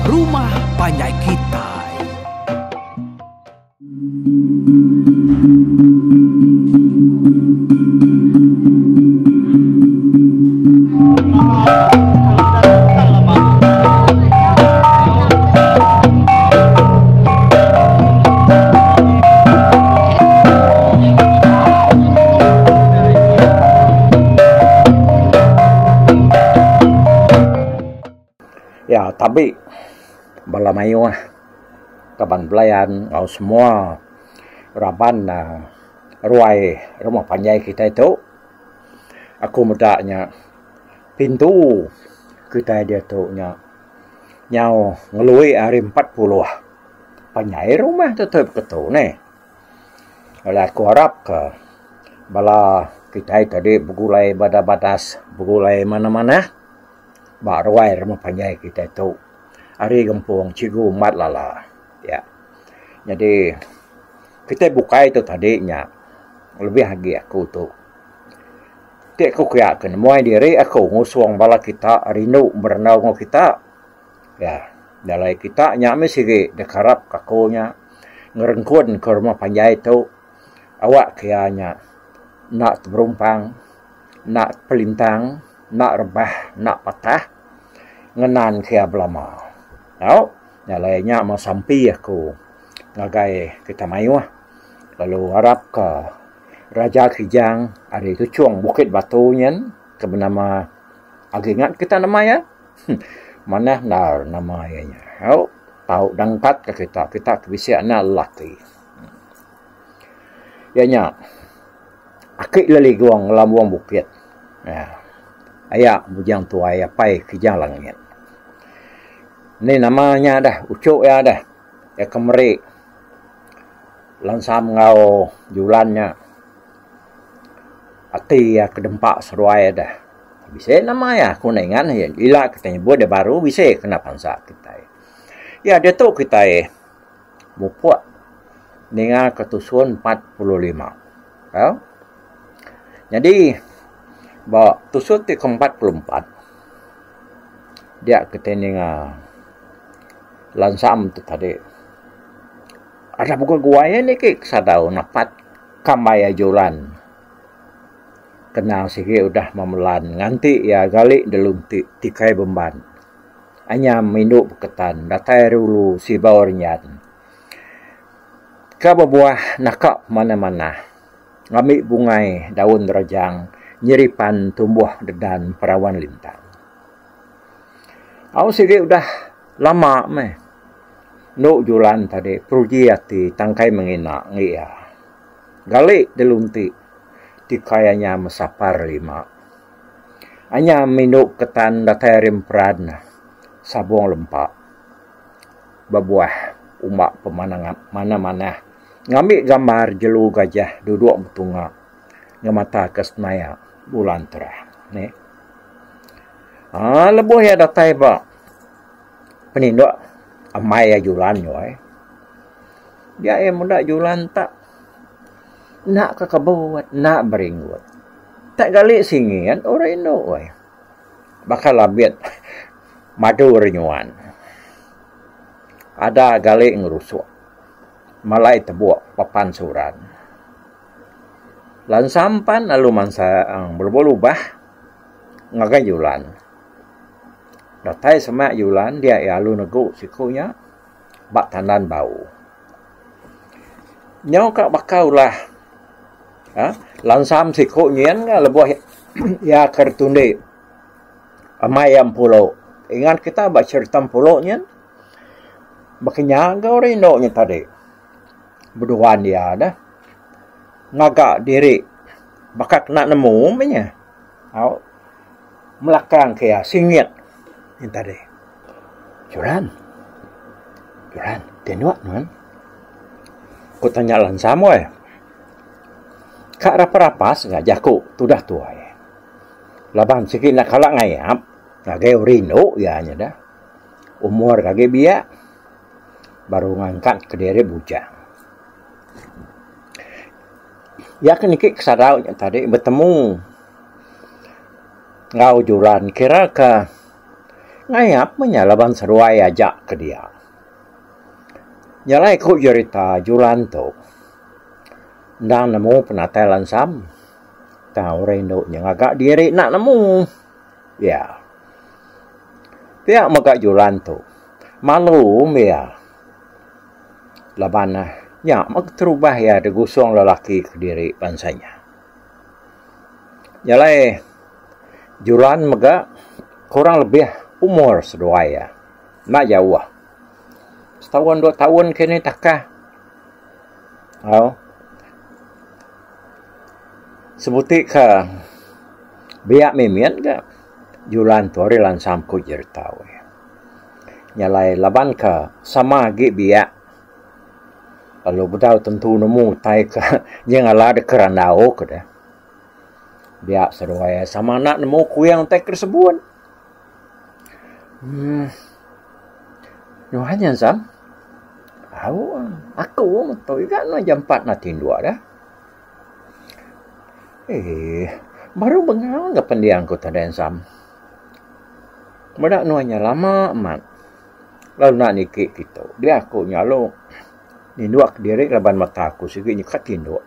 Rumah Panjai Kitai. Ya tabi bala mayuh kaban belayan enggau semua raban ruai rumah panjai kitai tu. Aku meda nya pintu kitai diatu nya nyau ngelui ari 40 panjai rumah tu tu beketu neh. Lalu aku arap ka bala kitai tadi begulai badas badas begulai manah manah ba ruai rumah panjai kitai tu ari gempung Cikgu Mat Lala. Ya. Nyadi kitai bukai tu tadi nya lebih agi aku tu ti aku kiya ke nemuai diri aku ngusung bala kita rindu berandau enggau kita. Ya. Jalai kita nya mih sigi dikarap ka aku nya ngerengkun ke rumah panjai tu awak ke iya nya enda teberumpang enda pelintang enda rebah enda patah ngenan ke iya belama. Tau jalai nya meh sampi aku ngagai kita mayuh lalu arap ka Raja Kijang ari Tuchong Bukit Batu nyin ke benama agi ingat kita nama iya. Manah endar nama iya nya. Au tau dangkat ka kita, kita ke bisi anak lelaki. Iya nya aki leligong ngelambung bukit uhh aya bujang tuai apai kijang langit. Ni nama nya deh uchu iya deh iya ke meri lansam enggau julan nya ati iya ke dempa seduai deh. Bisi nama iya aku enda ingat ne ila kitai nyebut da baru bisi kena pansa kitai. Iya diatu kitai mupuk ninga ke tusun 45. Tau. Nyadi ba tusun ti ke 44 dia kitai ninga lansam tu tadi ada beguai guai niki sadau napat kambai ajulan. Kenang sigi udah memelan nganti iya gali delunti tikai bemban. Anyam indu beketan datai ari ulu sibau renjan. Ka bebuah naka manah-manah ngambi bungai daun rejang nyeripan tumbuh dedan perawan lintang. Au sigi udah lama meh endu julan tadi peruji ati tangkai mengina enggi iya. Gali delunti tikai anyam mesapar lima. Anyam indu ketan datai ari emperan sabung lempa bebuah umba pemanah manah ngambi gambar jelu gajah duduk betunga ngemata ke senaya bulan terang. Nih. Aaa lebuh iya datai ba peninduk amai iya julan nyuai. Dia iya meda julan tak enda ke kebut enda beringgut. Tak gali singit orang indu weh. Baka labit madu renyuan. Ada gali ngerusuk malai tebuk papan suran. Lansam pan lalu mansa belubah lubah ngagai julan. Datai semak julan dia iya lalu negu siku nya. Ba tandan bau. Nyau ka baka ulah uhh lansam siku nyin ga lebuh iya ke tundi amai iya empulo. Ingat kita ba cherita empulo nyin baka nya ga orang indu nya tadi beduan iya deh ngaga diri baka kena nemu meh nya. Au melakang ke iya singit nya tadi. Juran. Juran, tinduk nuan. Ku tanya Lansam weh. Ka rapas-rapas ga jaku tudah tuai. Laban sigi enda kala ngayap ngagai orang indu iya nya dah. Umur agi biak baru ngangkat kediri bujang. Iya ke niki ke sadau nya tadi betemu enggau Juran kira ka. Ngayap meh nya laban seduai aja ke dia. Nya alai ku jerita Julan tu endang nemu penatai Lansam tang orang indu nya ngaga diri enda nemu. Iya. Pia mega Julan tu malu meh iya laban nya meh keterubah iya digusung lelaki kediri bansa nya. Nya alai Julan mega kurang lebih umur seduai iya enda jauh. Setaun dua taun kini takah au sebuti ka biak mimit ga Julan tu ari lansam ku jerita weh. Nya alai laban ka sama agi biak lalu bedau tentu nemu utai ka nyengala deka randau ka deh. Biak seduai sama enda nemu kuing utai ke disebut. Uhh Nuan nya Sam. Au aku meto iga nuan jampat enda tinduk deh. Eeh baru bengal ga pendiang ku tadai Sam. Meda nuan nya lama amat lalu enda niki kitu. Dia aku nyalu ninduk kediri laban mata aku sigi nyukat tinduk.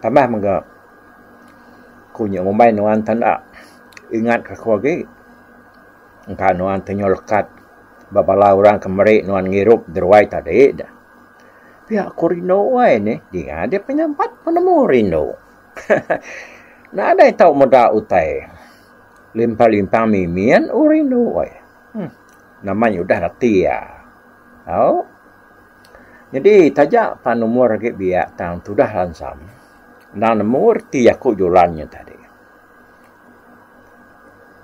Tambah mega ku nya ngumbai nuan tanda ingat ka aku agi engka nuan ti nyau lekat ba bala orang ke meri nuan ngirup deruai tadi da. Pia ku rindu ai nih dinga deh penyampat penemu rindu. Nadai tau meda utai limpang limpang mimin oh rindu ai. Nama nya udah reti iya. Au. Nyadi taja pan umur agi biak tang tudah lansam endang nemu reti jaku julan nya tadi.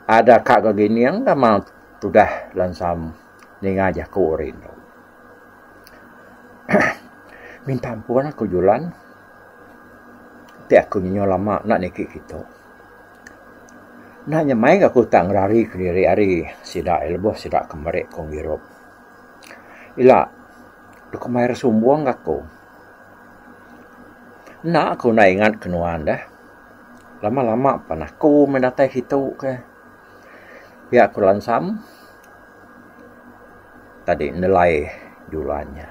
Ada ka ga gining nama tudah lansam ninga jaku rindu. Minta ampun aku julan ti aku nginyu lama enda niki kitu. Enda nyamai ga aku tak ngerari kediri ari sida lebuh sida ke meri ku ngirup. Ila deka mayar sumbung ga aku. Enda aku enda ingat ke nuan deh. Lama lama pan aku meh datai kitu ke. Pia ku Lansam tadi nelai julan nya.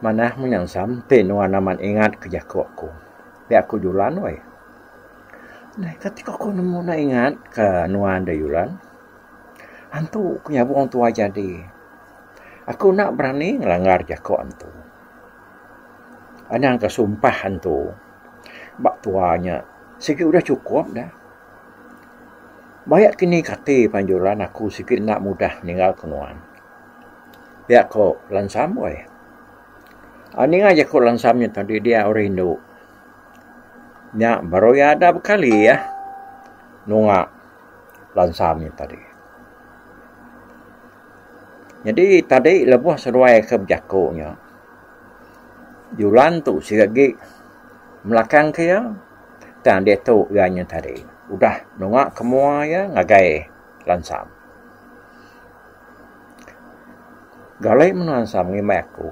Manah meh Lansam ti nuan amat ingat ke jaku aku. Pia ku Julan weh. Neh kati ku aku nemu enda ingat ke nuan deh Julan. Antu ku nyabung tuai jadi. Aku enda berani ngelanggar jaku antu. Anang ka sumpah antu ba tua nya sigi udah chukup dah. Bayak kini kati panjuran aku sigi enda mudah ninggal ke nuan. Pia ko Lansam weh. Ninga jaku Lansam nya tadi dia orang indu. Nya baru iya ada bekali iya nunga. Lansam nya tadi. Nyadi tadi lebuh seduai ke bejaku nya julan tu sigi agi melakang ke iya tang diatu iya nya tadi udah nunga ke mua iya ngagai Lansam. Gali meh Lansam ngimbai aku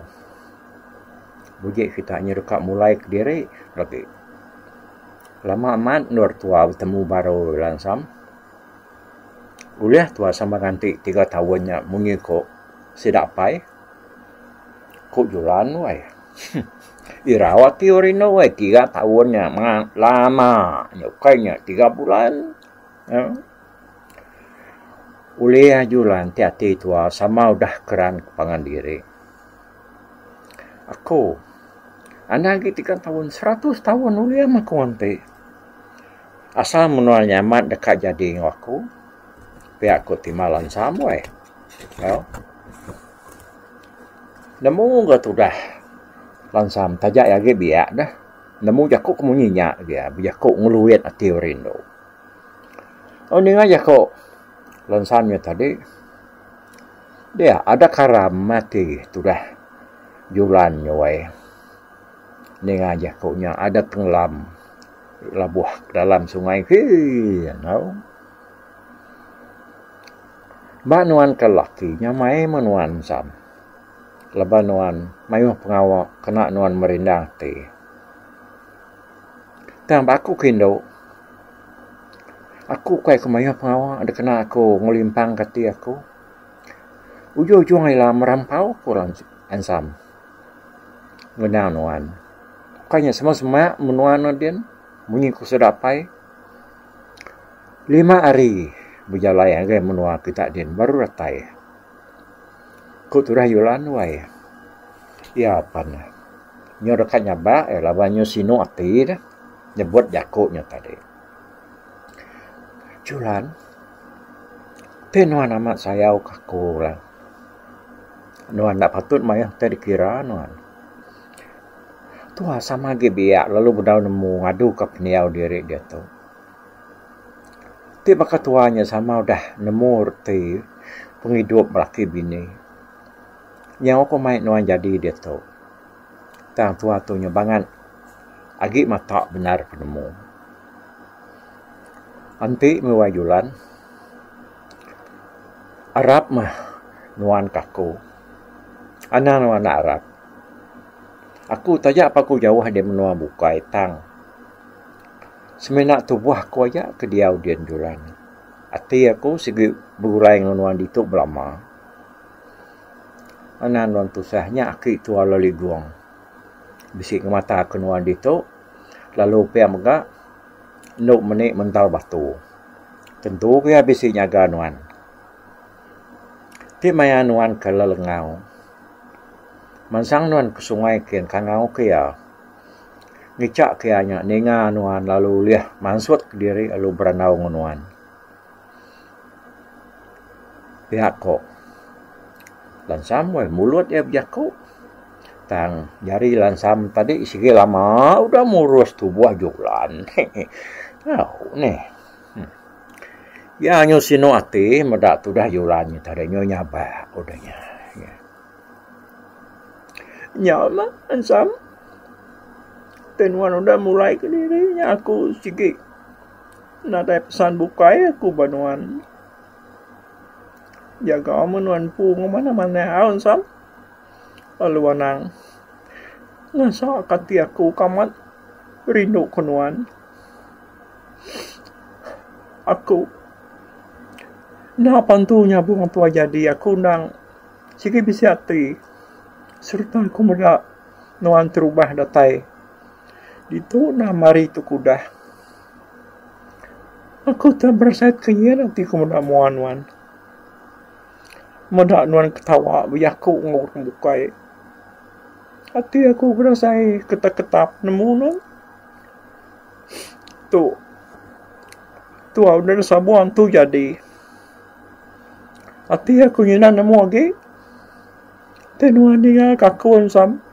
uji kita nya deka mulai kediri lagi. Lama amat endur tua betemu baru Lansam. Ulih tua sama nganti tiga taun nya munyi ko sida apai. Ku Julan weh. Irau ati orang rindu weh tiga taun nya lama nya ukai nya tiga bulan. Ulih Julan ti ati tua sama udah keran pangan diri. Aku anang agi tiga taun seratus taun ulih meh aku nganti. Asal menua nya amat deka jadi enggau aku pia ku Timah Lansam weh. Au. Nemu ga tudah Lansam taja iya agi biak deh nemu jaku ke munyi nya agi bejaku ngeluit ati orang indu. Oh ninga jaku Lansam nya tadi. Dia ada karam ati tudah julan nya wai. Ninga jaku nya ada tenggelam labuh dalam sungai hin tau. Ba nuan ke laki nya mai meh nuan sam laban nuan mayuh pengawa kena nuan merindang ati. Tang ba aku ke indu. Aku ukai ke mayuh pengawa dikena aku ngelimpangka ati aku. Ujung-ujung ila merampau ku Ansam ngenang nuan. Ukai nya semak-semak menua ne din munyi ku sida apai. Lima hari bejalai ngagai menua kita din baru datai. Ku tudah Yulan wai. Iya pan nyau deka nyabak iya laban nyau sinu ati ne nyebut jaku nya tadi. Julan ti nuan amat sayau ka aku lah. Nuan enda patut mayuh tai dikira nuan. Tuah sama agi biak lalu bedau nemu ngadu ka pendiau diri diatu. Ti baka tuah nya sama udah nemu reti pengidup laki bini. Nyau ku mai nuan jadi diatu. Tang tuah tu nya bangat agi mata bendar penemu. Enti meh wai julan arap meh nuan ka aku. Anang nuan enda arap. Aku taja pa aku jauh di menua bukai tang semina tubuh aku aja ke diau din julan. Ati aku sigi begulai enggau nuan ditu belama. Anang nuan tusah nya aki tua Leligung bisi ngemata ke nuan ditu lalu pia mega endo meni mental batu. Tentu ke iya bisi nyaga nuan. Ti maya nuan ke lelengau. Mansang nuan ke sungai kin kangau ke iya. Ngicha ke iya nya ninga nuan lalu ulih mansut kediri lalu berandau enggau nuan. Pia ko Lansam weh mulut iya bejaku tang jari Lansam tadi sigi lama udah murus tubuh Julan. Tau neh. Iya nyu sinu ati meda tudah Julan nya tadi nyu nyabak udah nya. Nya mah ensam ti nuan udah mulai kediri nya aku sigi nadai pesan bukai aku ba nuan. Jaga meh nuan empu enggau manah manah au ensam lalu anang ngasa ka ati aku ka amat rindu ke nuan. Aku enda pantu nyabung tuai jadi aku endang. Sigi bisi ati sereta aku meda nuan terubah datai ditu enam hari tu ke udah. Aku te berasai tekenyit ati ku meda mua nuan. Meda nuan ketawa bejaku enggau orang bukai. Ati aku berasai ketap-ketap nemu nuan. Tu tuau udah disabung tu jadi. Ati aku nyinah nemu agi ti nuan ninga ka aku ensam.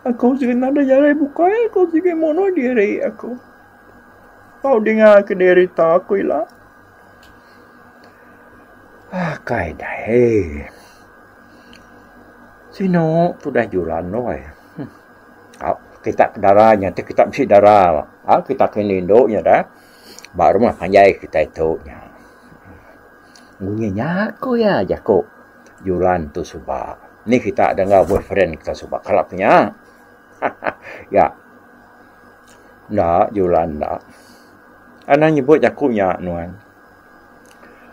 Aku sigi nadai jalai bukai aku sigi munuh diri aku. Tau dinga ke derita aku ila. Akai dai. Sinu tudah julan doi. Kita ke dara nya ti kita bisi dara kita ke indu nya dah. Ba rumah panjai kitai tu nya. Munyi nya ku iya jaku julan tu suba. Ni kita da enggau boyfriend kita suba kala ku nya. Haha ya. Enda julan enda. Anang nyebut jaku nya nuan.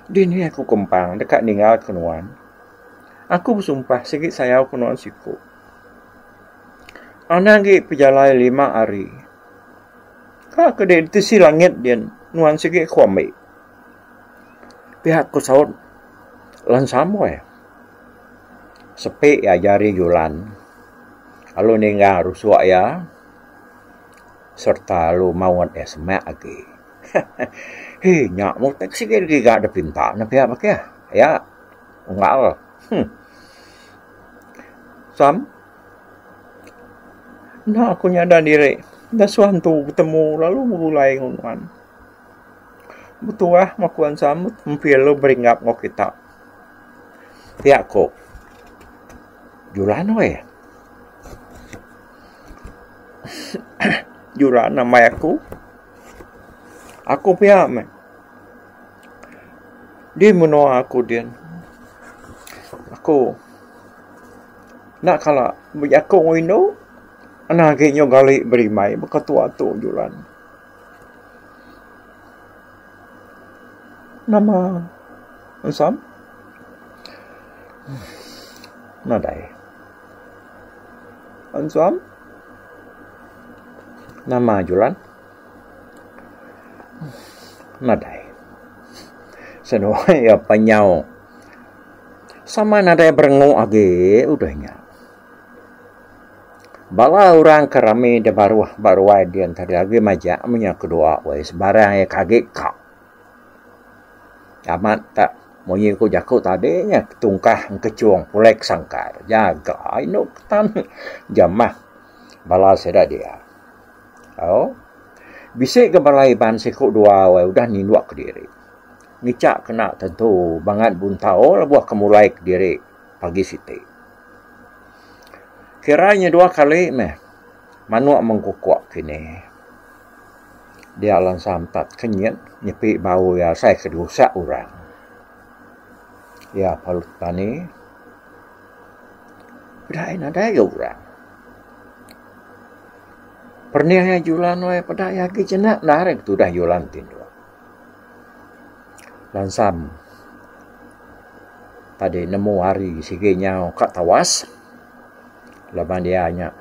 Dini aku kempang deka ninggal ke nuan. Aku besumpah sigi sayau ke nuan siku. Anang agi pejalai lima hari. Ka ke dek tisi langit din nuan sigi ku ambi. Pia ku saut Lansam weh. Sepi iya jari julan lalu ningga rusuk iya sereta lalu maut iya semak agi. Hee nya mung tek sigi giga da pinta ne pia bakih. Iya unggal. Huh. Sam. Enda aku nyada diri enda suah entu betemu lalu begulai enggau nuan. Betuah meh aku ansam mpi lalu beringgap enggau kita. Pia ku Julan weh. Julan ambai aku. Aku pia meh. Di menua aku din. Aku. Enda kala bejaku enggau indu anang agi nyau gali berimbai baka tua tu julan. Nama Ensam? Nadai. Ensam? Nama Julan? Nadai. Seduai iya penyau sama nadai berengu agi udah nya. Bala orang ke rami da baruh ba ruai din tadi agi majak menya kedua weh sebarang iya ke agi ka. Amat tak munyi ku jaku tadi nya tungkah engkechung pulai ke sangkar jaga inu ketan jamah bala sida dia. Au bisi ga bala Iban siku dua weh udah ninduk kediri. Ngicha kena tentu bangat buntau lebuh ke mulai kediri pagi siti. Kira nya dua kali meh manuk mengkukuk kini. Dia lansa empat kenyit nyepi bau iya asai ke diusak orang. Iya perlu tani peda iya nadai ga orang. Pernih iya julan weh peda iya agi jenak enda ari tudah julan tinduk. Lansam tadi nemu hari sigi nyau ka tawas laban iya nya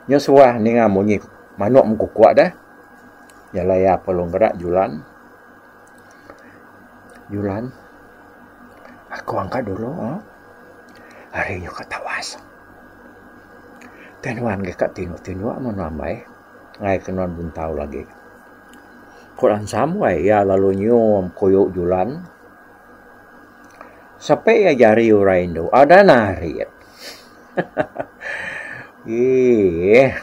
nyau suah ninga munyi manok mengkukuk deh jalai iya perlu ngerak julan. Julan aku angkat dulu oh hari nyau ka tawas. Tai nuan ga ka tinduk-tinduk meh nuan ambai ngagai ke nuan buntau lagi. Ku Lansam wai iya lalu nyium kuyu Julan. Sepi iya jari orang indu ada narit. Eee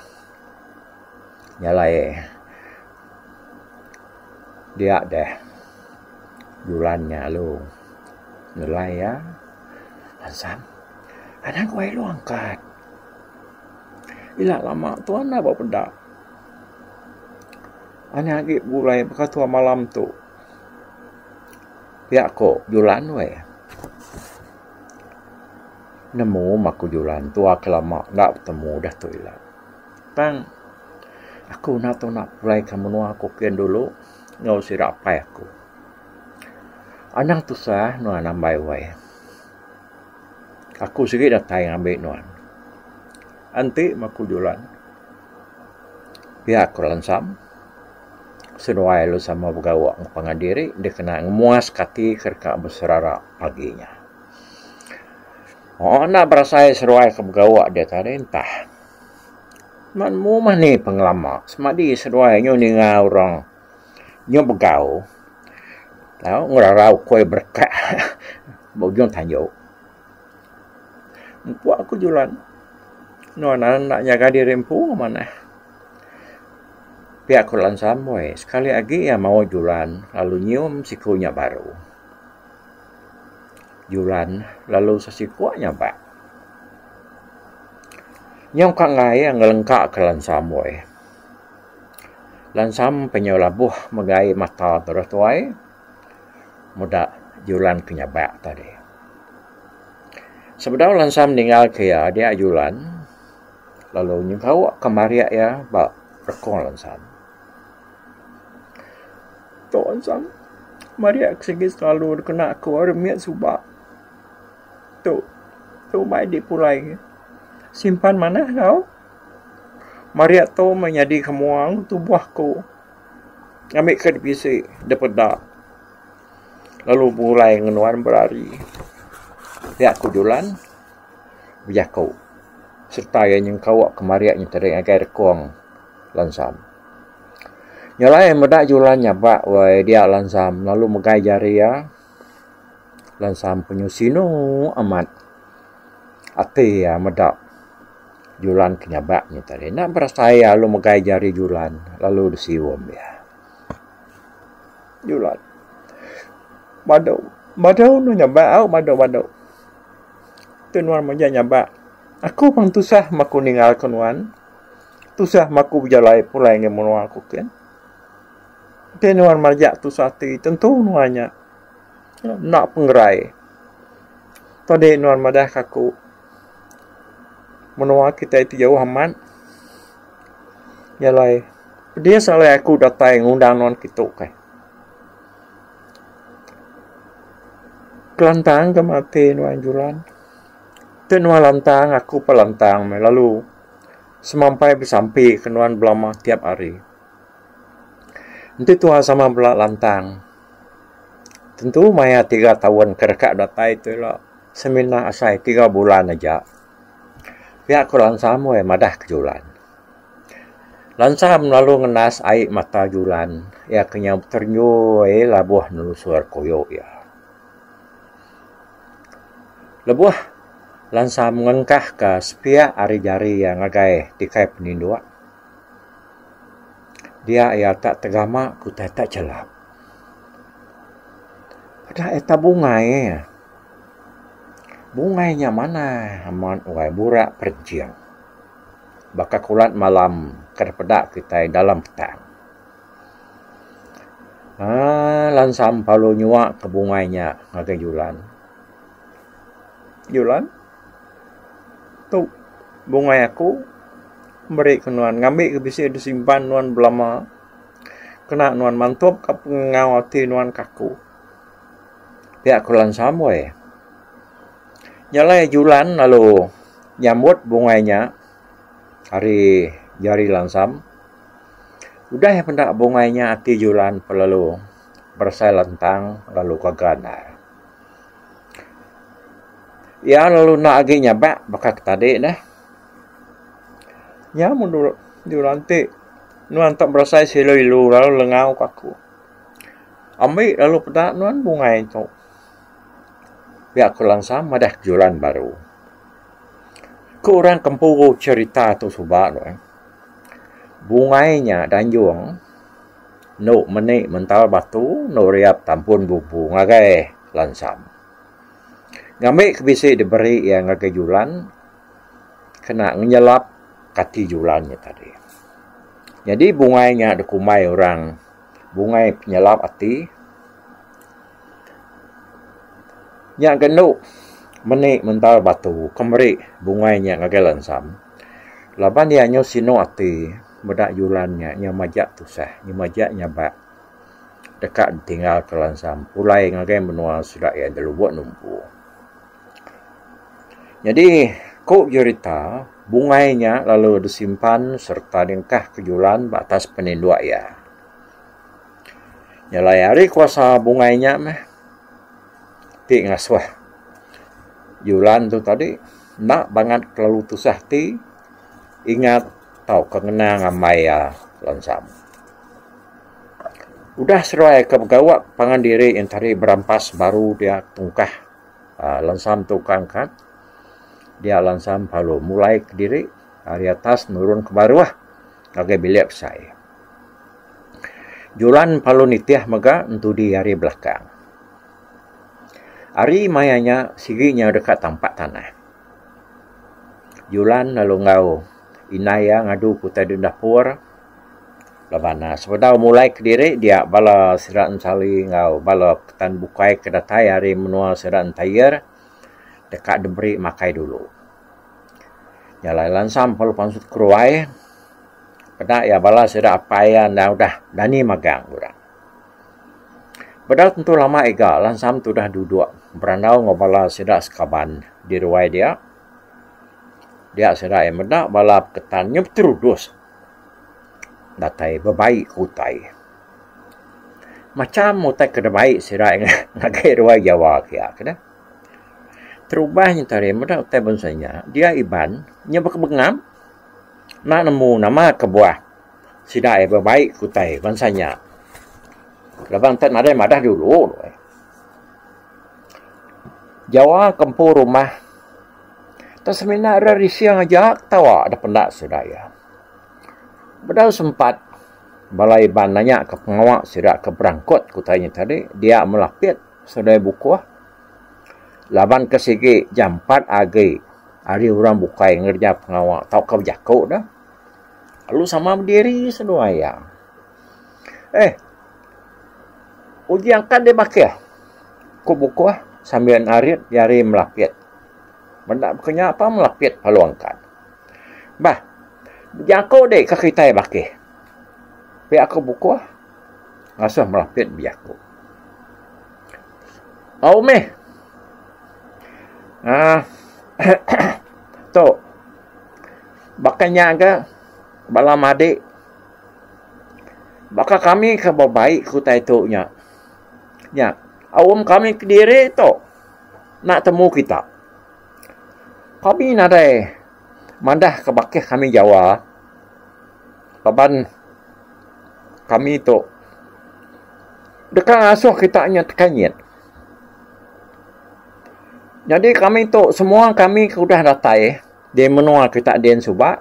nyalai dia deh Julan nya lalu nelai iya. Lansam anang ku ai lu angkat. Ila lama tuan enda ba peda. Anang agi begulai baka tua malam tu. Pia ko Julan weh. Nemu mah ku Julan tua ke lama enda betemu dah tu ila. Tang aku enda tau nak pulai ke menua aku kin dulu enggau sida apai aku. Anang tusah nuan ambai weh. Aku sigi datai ngambi nuan. Enti mah ku Julan. Pia ku Lansam, seduai lalu sama begawa enggau pangan diri dikena ngemuaska ati ke deka beserara pagi nya. Ooh enda berasai seduai ke begawa dia tadi entah. Enda nemu mah ni pengelama semadi seduai nyu ninga orang nyu begau tau ngerara ukui berekak ba ujung tanju. Empu aku julan. Nuan enda nyaga diri empu manah. Pia ku Lansam weh sekali agi iya mawa julan lalu nyium siku nya baru. Julan lalu sesiku nya ba. Nyau ka enggai iya ngelengka ke Lansam weh. Lansam penyau labuh megai mata terus tuai meda julan ke nyabak tadi. Sebedau Lansam ninggal ke iya dia Julan lalu nyengkauk ke marik iya ba rekung Lansam. Tu Lansam marik ke sigi selalu dikena aku ari mit suba. Tu tu mai dipulai simpan manah tau. Marik tu meh nyadi ke mua tubuh aku ngambika bisi dipeda. Lalu begulai ngan nuan berari. Pia ku Julan bejaku sereta iya nyengkauk kemari nyeteri ngagai rekung Lansam. Nya alai meda Julan nyabak wai dia Lansam lalu megai jari iya. Lansam penyu sinu amat ati iya meda Julan ke nyabak nyeteri. Enda berasai iya lalu megai jari Julan lalu disium iya. Julan. Badu. Badu nu nyabak au badu badu. Tu nuan mejak nyabak. Aku pun tusah meh aku ninggal ke nuan. Tusah meh aku bejalai pulai ngagai menua aku kin. Enti nuan majak tusah ati tentu nuan nya enda pengerai. Tadi nuan madah ka aku menua kitai ti jauh amat. Jalai pedis alai aku datai ngundang nuan kitu kai. Kelantang ke mati nuan Julan. Ti nuan lantang aku pun lantang meh lalu semampai besampi ke nuan belama tiap hari. Enti tua sama bela lantang tentu maya tiga taun ke deka datai tu ila semina asai tiga bulan aja. Pia ku Lansam weh madah ke Julan. Lansam lalu ngendas ai mata Julan iya ke nyau beterenyui labuh nelusur kuyu iya. Lebuh Lansam ngengkahka sepiak ari jari iya ngagai tikai peninduk, dia iya tak tegama ke utai tak chelap. Peda iya tak bungai. Bungai nya manah amat wai burak perenching. Baka kulat malam ke dipeda kitai dalam petang. Aaa lansam perlu nyua ke bungai nya ngagai julan. Julan tu bungai aku meri ke nuan ngambi ke bisi disimpan nuan belama kena nuan mantup ka pengengau ati nuan ke aku. Pia ku Lansam weh. Nya alai Julan lalu nyambut bungai nya ari jari Lansam. Udah iya peda bungai nya ati Julan pelalu berasai lantang lalu gaga andar. Iya lalu enda agi nyabak baka ke tadi neh. Nya mun Julan ti nuan tok berasai silu ilu lalu lengau ka aku. Ambi lalu peda nuan bungai tu. Pia ku Lansam madah ke julan baru. Ku orang ke empu cherita tu suba tu eh. Bungai nya danjung enu meni mental batu enu riap tampun bubu ngagai Lansam. Ngambi ke bisi diberi iya ngagai julan kena ngenyelap kati julan nya tadi. Nyadi bungai nya dikumbai orang bungai penyelap ati. Nya ga endo meni mental batu ke meri bungai nya ngagai Lansam. Laban iya nyau sinu ati meda julan nya nyau majak tusah nyau majak nyabak deka ditinggal ke Lansam pulai ngagai menua sida iya da Lubok Numpu. Nyadi ku jerita bungai nya lalu disimpan sereta diengkah ke julan ba atas peninduk iya. Nyelai ari kuasa bungai nya meh ti ngasuh julan tu tadi enda bangat kelalu tusah ti ingat tauka ngenang ambai iya lansam. Udah seruai ke begawa pangan diri entari berampas baru dia tungkah aaa lansam tu ka angkat dia lansam lalu mulai kediri ari atas nurun ke baruh ngagai bilik besai. Julan parlu nitih mega entudi ari belakang. Ari maya nya sigi nya deka tampak tanah. Julan lalu enggau indai iya ngadu ke utai dep dapur laban ne sebedau mulai kediri dia bala sida ensali enggau bala ketan bukai ke datai ari menua sida entair deka diberi makai dulu. Nya alai lansam perlu pansut keruai. Peda iya bala sida apai iya enda udah dani magang orang. Bedau tentu lama iga lansam tu udah duduk berandau enggau bala sida sekaban di ruai dia. Dia sida iya meda bala peketan nyau beterudus datai bebai ke utai. Macham utai ke dibai sida ngagai ruai Jawa kiya ke deh. Terubah nya tadi meda utai bansa nya dia Iban nyau bekebengap. Enda nemu nama kebuah sida iya bebai ke utai bansa nya. Laban enti nadai madah dulu. Jawa ke empu rumah tang semina ira rising aja ketawa da penda sida iya. Bedau sempat bala Iban nanya ka pengawa sida ke berangkut ke utai nya tadi dia melapit seduai bukuh. Laban ke sigi jampat agi ari orang bukai ngereja pengawa tauka bejaku ne lalu sama bediri seduai iya. Eh uji angkat deh bakih ku bukuh sambil narit jari melapit. Meda baka nya pa melapit lalu angkat. Bah bejaku deh ka kitai bakih pia ku bukuh ngasuh melapit bejaku. Au meh. Aaa tu baka nya ga bala madik baka kami ke bebaik ke utai tu nya. Nya aum kami kediri tu enda temu kita. Kami nadai madah ke bakih kami jawa laban kami tu deka ngasuh kita nya tekanyit. Nyadi kami tu semua kami ke udah datai di menua kita din suba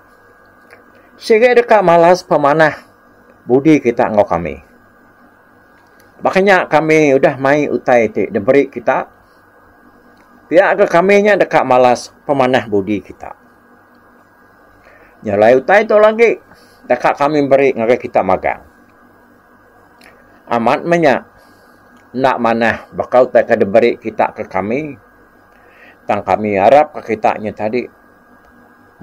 sigi deka malas pemanah budi kita enggau kami. Baka nya kami udah mai utai ti diberi kita pia ga kami nya deka malas pemanah budi kita. Nya alai utai tu lagi deka kami beri ngagai kita magang. Amat meh nya enda manah baka utai ke diberi kita ke kami tang kami arap ke kita nya tadi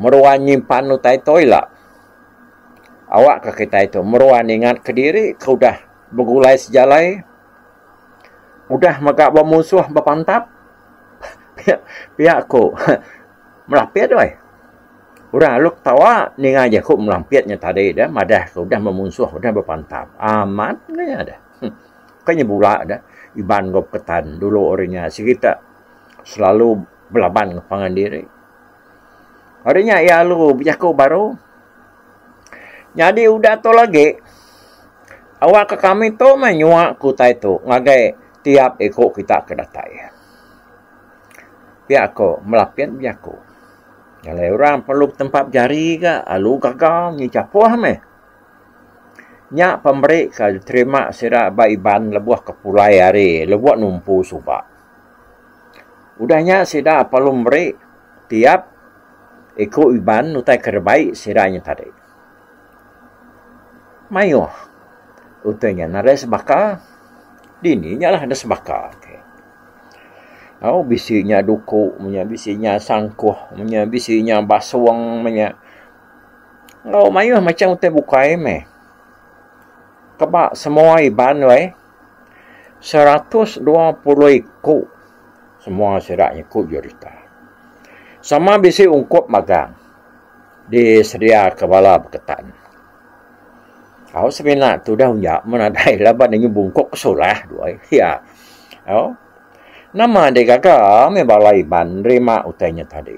meruan nyimpan utai tu ila. Awak ke kitai tu meruan ingat kediri ke udah begulai sejalai udah mega bemusuh bepantap pia ku melapit weh. Orang lalu ketawa ninga jaku melampit nya tadi deh madah ke udah bemunsuh udah bepantap. Amat meh nya deh. Bukai nya bula deh Iban enggau Peketan dulu ari nya sigi te selalu belaban enggau pangan diri. Ari nya iya lalu bejaku baru nyadi udah tu lagi awak ke kami tu meh nyua ke utai tu ngagai tiap iku kita ke datai. Pia ko melapit bejaku. Alai orang perlu betempap jari ga alu gaga ngi chapuh meh. Nya pemeri ka diterima sida ba Iban lebuh ke pulai hari lebuh numpu suba. Udah nya sida perlu meri tiap iku Iban utai ke dibai sida nya tadi. Mayuh utai nya nadai sebaka dini nya lah da sebaka. Au bisi nya duku menya bisi nya sangkuh menya bisi nya basung menya enggau mayuh macam utai bukai meh. Keba semua Iban weh 120 iku semua sida nyiku jerita. Sama bisi ungkup magang disediaka bala beketan. Au semina tudah unya meh nadai laban inya bungkuk kesulah duai iya. Au nama digaga meh bala Iban nerima utai nya tadi.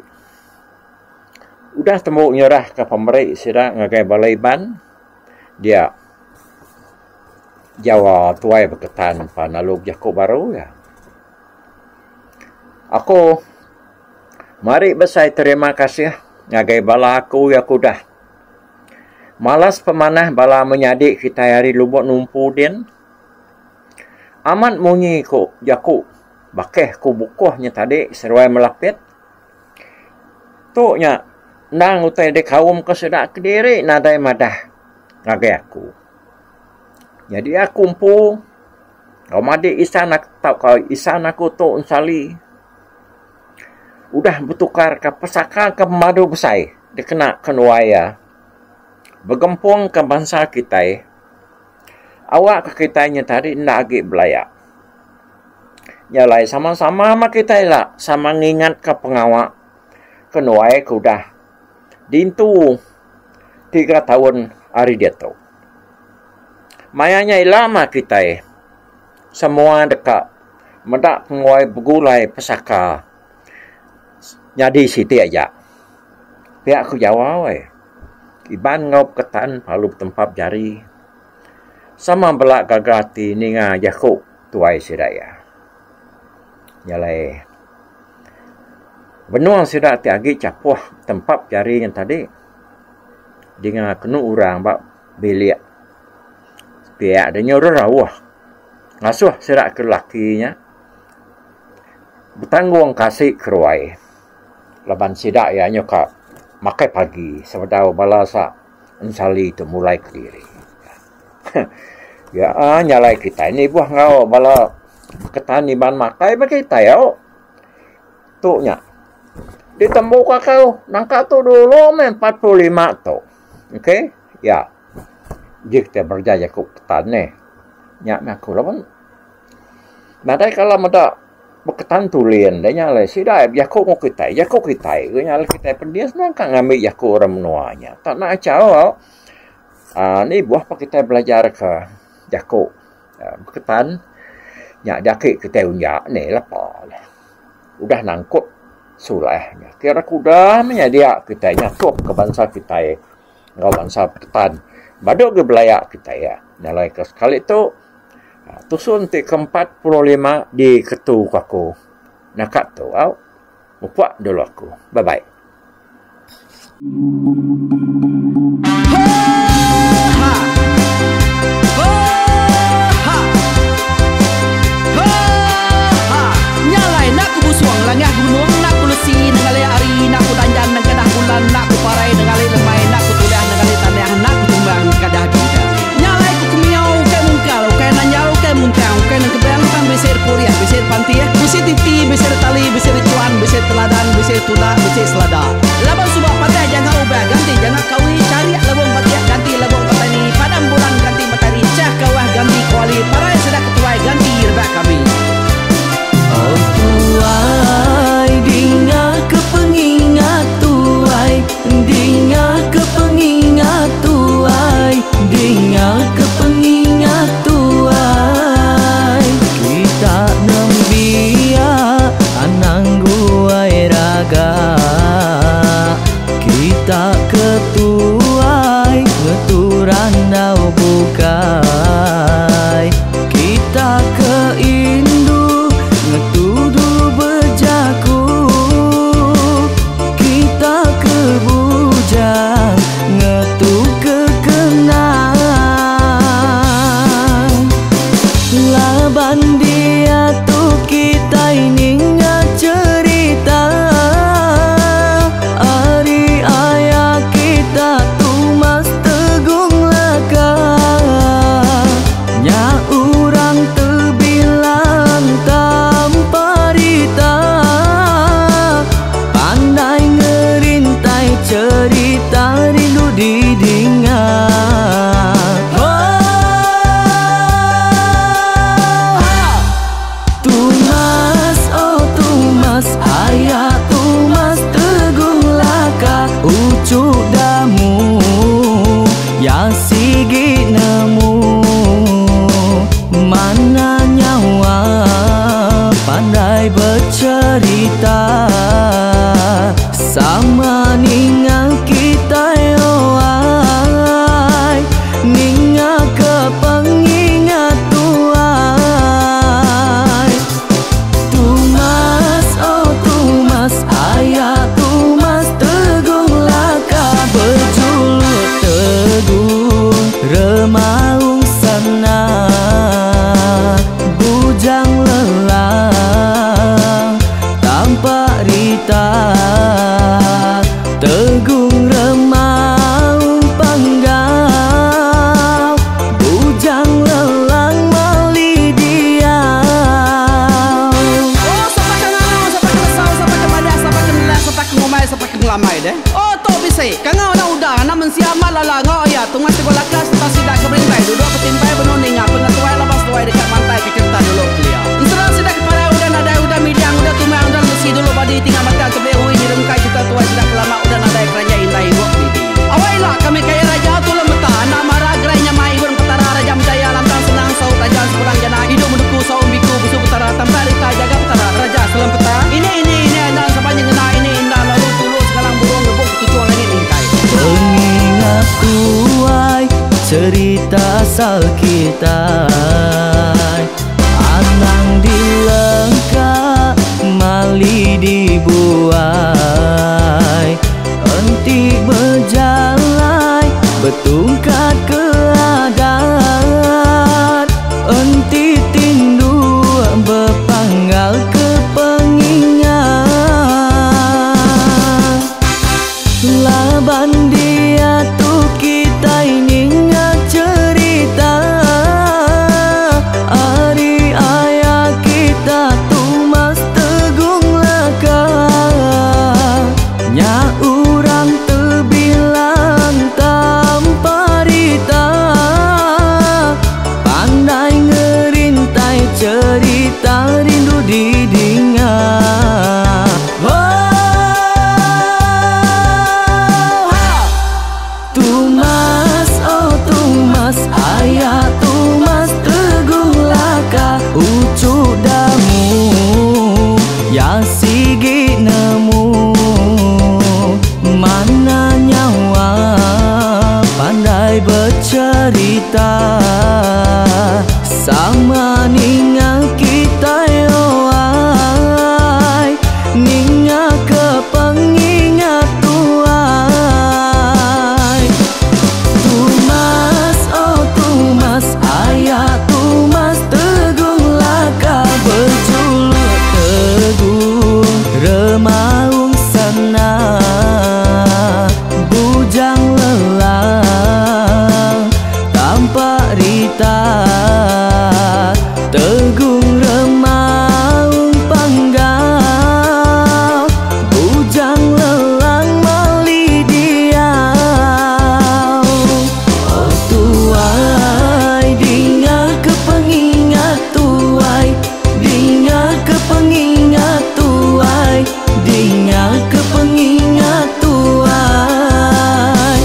Udah tembu nyerahka pemeri sida ngagai bala Iban dia Jawa tuai beketan pan lalu bejaku baru iya. Aku meri besai terima kasih ngagai bala aku iya ke udah. Malas pemanah bala menyadi kitai ari Lubok Numpu din. Amat munyi ku jaku bakih ku bukuh nya tadi seruai melapit. Tu nya endang utai dikaumka sida kediri nadai madah ngagai aku. Nyadi aku empu enggau madik isan tauka isan aku tu ensali. Udah betukarka pesaka ke pemadu besai dikena kenuai iya begempungka bansa kitai awakka kitai nya tadi enda agi belaya. Nya alai sama-sama meh kitai ila sama ngingatka pengawa kenuai ke udah dintu tiga taun ari diatu. Maya nya ila meh kitai. Semua deka meda penguai begulai pesaka nyadi siti aja. Pia ku Jawa weh. Iban enggau Peketan lalu betempap jari. Sama bela gaga ati ninga jaku tuai sida iya. Nya alai benung sida ti agi chapuh tempap jari nya tadi dinga kenu orang ba bilik. Piak da nyuruh rauh ngasuh sida ke lelaki nya betanggung kasi keruai laban sida iya nyuka makai pagi sebedau bala sa ensali tu mulai kediri. Ya nyalai kitai nibuh enggau bala ketan iban makai meh kitai au. Tu nya ditembu ka kau nangka tu dulu meh 45 tu. Okay ya. Ji kitai bereja jaku ketan neh. Nya meh aku laban nadai kala meda. Beketan tulin da nya alai sida ai bejaku enggau kitai, jaku kitai ke nya alai kitai pedis meh ka ngambi jaku orang menua nya. Tak nak achau au aaa ni buah pa kitai belajar ka jaku beketan nya jaki kitai unja ni lepa ne. Udah nangkup sulah nya kira kuda meh nya dia kitai nyatup ka bansa kitai enggau bansa beketan. Badu agi belaya kitai nya alai ka sekali tu. Tusun ti ke 45 diketu ku aku naka tu au. Mupuk dulu aku. Bye bye. Nya alai ku kemiau ukai mungkal, ukai nanjal, ukai muntang, ukai nengkebang tang bisi dipurih, bisi dipantih, bisi titi, bisi ditali, bisi dichuan, bisi teladan, bisi tunda, bisi selada. Laban suba patah jangka ubah ganti jangka kawi, charik lebung batik ganti lebung petani, padam bulan ganti matari, chah kawah ganti kuali, parai sida ketuai ganti rebak kami. Oh tuai dinga ke pengingat tuai Dinga ke pengingat tuai Dinga ke pengingat tuai Kita nembiak anang guai raga Kita ke tuai ngetu randau bukai Kita ke indu ngetu dulu bejaku Kita ke bujang ngetu ke kenang Laban diatu kitai ninga cherita Ari aya kita Tumas Tegung Laka Nya urang tebilang tanpa rita Pandai ngerintai cherita rindu didinga Tumas oh tumas aya tumas tegung laka uchu damu ya sigi nemu Mana nyawa pandai becherita Sama ninga kitai oai Ninga ke pengingat tuai Tumas oh tumas aya tumas tegung laka Bejuluk tegung remaung sana Bujang lelang tampak rita Tegung remaung panggau Bujang lelang mali diau. Oh sapa ke ngangau sapa ke nesau sapa ke madah sapa ke nelah sapa ke ngumbai sapa ke ngelamai deh. Oh tu bisi kangau anak uda anak mensia amat lala enggau aya tungai tegul laka sereta sida ke berintai duduk betimpai benung ninga pengetuai laban seduai deka mantai ke cherita dulu kelia. Ensera sida ke parai udah nadai udah midang udah tumang udah lemesi dulu badi tinggal batang tebih ui nyerungkai cherita tuai sida ke lama udah nadai keranjai indai ibuk didi. Awai ila kami kaya raja tulung meta anak mara gerai nyamai ibun petara raja menjaya lantang senang saut raja sepulang jana idup menuku saum biku busu petara tampak rita jaga petara raja selam peta ini ini ini anang sapa nyengena ini indah lalu tulu sekalang burung ngebuk ketuchung langit mingkai. Pengingat tuai cerita asal kitai Anang dilengka mali dibuai Enti bejalai betungkat ke adat Enti tinduk bepanggal ke pengingat Laban diatu kitai ninga cherita Ari aya kita Tumas Tegung Laka Nya urang tebilang tanpa rita Pandai ngerintai cherita rindu. didinga. Oh, ha! Tumas, oh Tumas, aya Tumas Teguh Laka uchu damu ya sigi nemu mana nyawa pandai becerita sama ninga kitai oh ai ninga ke pengingat tuai. Tumas, oh Tumas, aya Tumas Teguh Laka bejuluk Teguh Remaung Sana Bujang Lelang Tampak Rita Tegung Remaung Panggau Bujang Lelang Mali Diau. Oh tuai dinga ke pengingat tuai, dinga ke pengingat tuai, dinga ke pengingat tuai.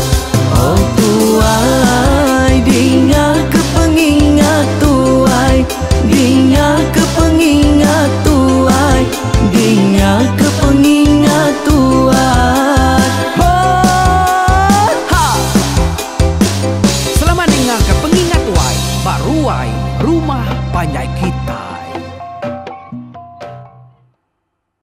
Oh tuai dinga ke pengingat tuai, dinga ke pengingat tuai, dinga ke pengingat tuai. Oh, ha! Selamat ninga ke pengingat tuai ba ruai rumah panjai kita.